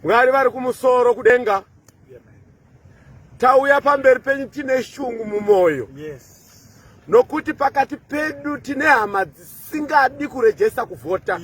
Mwari vari kumusoro kudenga, tauya pamberi penyu tine shungu mumwoyo. Yes. Nokuti pakati pedu tine hama dzisingadi kurejesa kuvhota.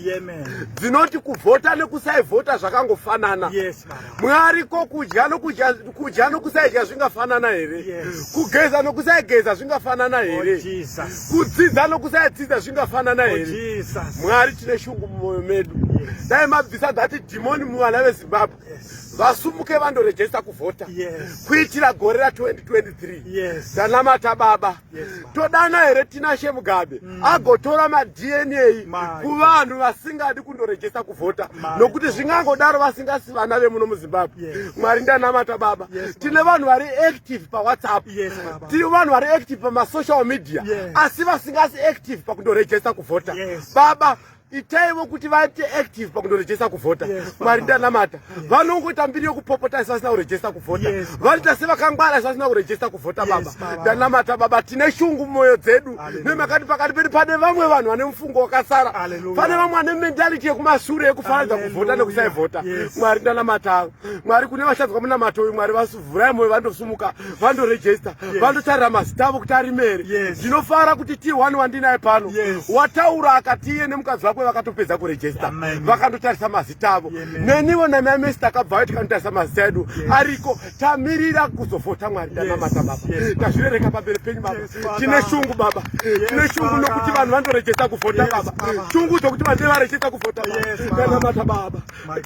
Dzinoti kuvhota nekusaivhota zvakangofanana. Yes, Mwari, ko kudya nokudya kudya nokusaidya zvingafanana here? Yes. Kugeza nokusaigeza zvingafanana Oh, here? Jesus. Kudzidza nokusaidzidza zvingafanana Oh, here? Jesus. Mwari, tine shungu mumwoyo medu. Yes. Dai mabvisa that dhimoni muvana veZimbabwe. Yes. Vasumuke vandorejesta kuvhota. Yes. Kuitira gore ra2023. Yes. Tanamata Baba. Yes, Baba. Todana here Tinashe Mugabe agotora maDNA My kuvanhu vasingadi kundorejesta kuvhota, My nokuti zvingangodaro vasingasi vana vemuno muZimbabwe. Yes. Mwari, ndanamata Baba. Yes, Baba. Tine vanhu vari active paWhatsApp. Yes, Baba. Tine vanhu vari active pamasocial media. Yes. Asi vasingasi active pakundorejesta kuvhota. Yes. Baba, itaivo kuti vaite active pakundorejesta kuvhota. Yes, Baba. Mwari, ndanamata. Vanongoita mbiri yokupopota asi vasina kurejesta kuvhota. Yes, Baba. Vanoita sevakangwara asi vasina kurejesta kuvhota. Yes, Baba, Baba. ndanamata Baba, tine shungu mumwoyo dzedu. Hallelujah. Nemakati pakati pedu pane vamwe vanhu vane mufungo wakasara. Hallelujah. Pane vamwe vane mentality yekumashure yekufananidza kuvhota Hallelujah. nekusaivhota. Yes. Mwari, ndanamata. Mwari, kune vashadzwa munamato uyu, Mwari, vasuvhurai mwoyo, vandosumuka, vandorejesta, vandotarira mazita avo kuti arimere. Yes. Ndinofara kuti T1 wandinaye pano Yes. wataura akati iye nemukadzi wake vakatopedza kurejesta, Amen. vakandotarisa mazita avo. Amen. Neniwo namai takabvayo tikanotarisa mazita edu. Yes. Ariko, tamirira kuzovhota. Mwari, ndanamata Baba. Yes. Tazvirereka pamberi penyu Baba. Yes, Father. Tine shungu Baba. Yes, Tine shungu Father. nokuti vanhu vandorejesta kuvhota. Yes, Baba, Baba. shungu dzokuti vanhu varejesta kuvhota Baba. Yes, Baba. Ndanamata Baba. My God.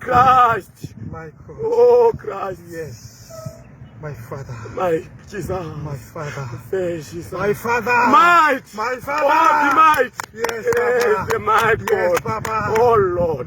Christ. My God. Oh Christ. Yes. My Father. My Jesus. My Father. Fair Jesus. My Father. Might. My Father. Oh, the might. Yes, Yes, Baba. the might Yes, God. Baba. Oh Lord.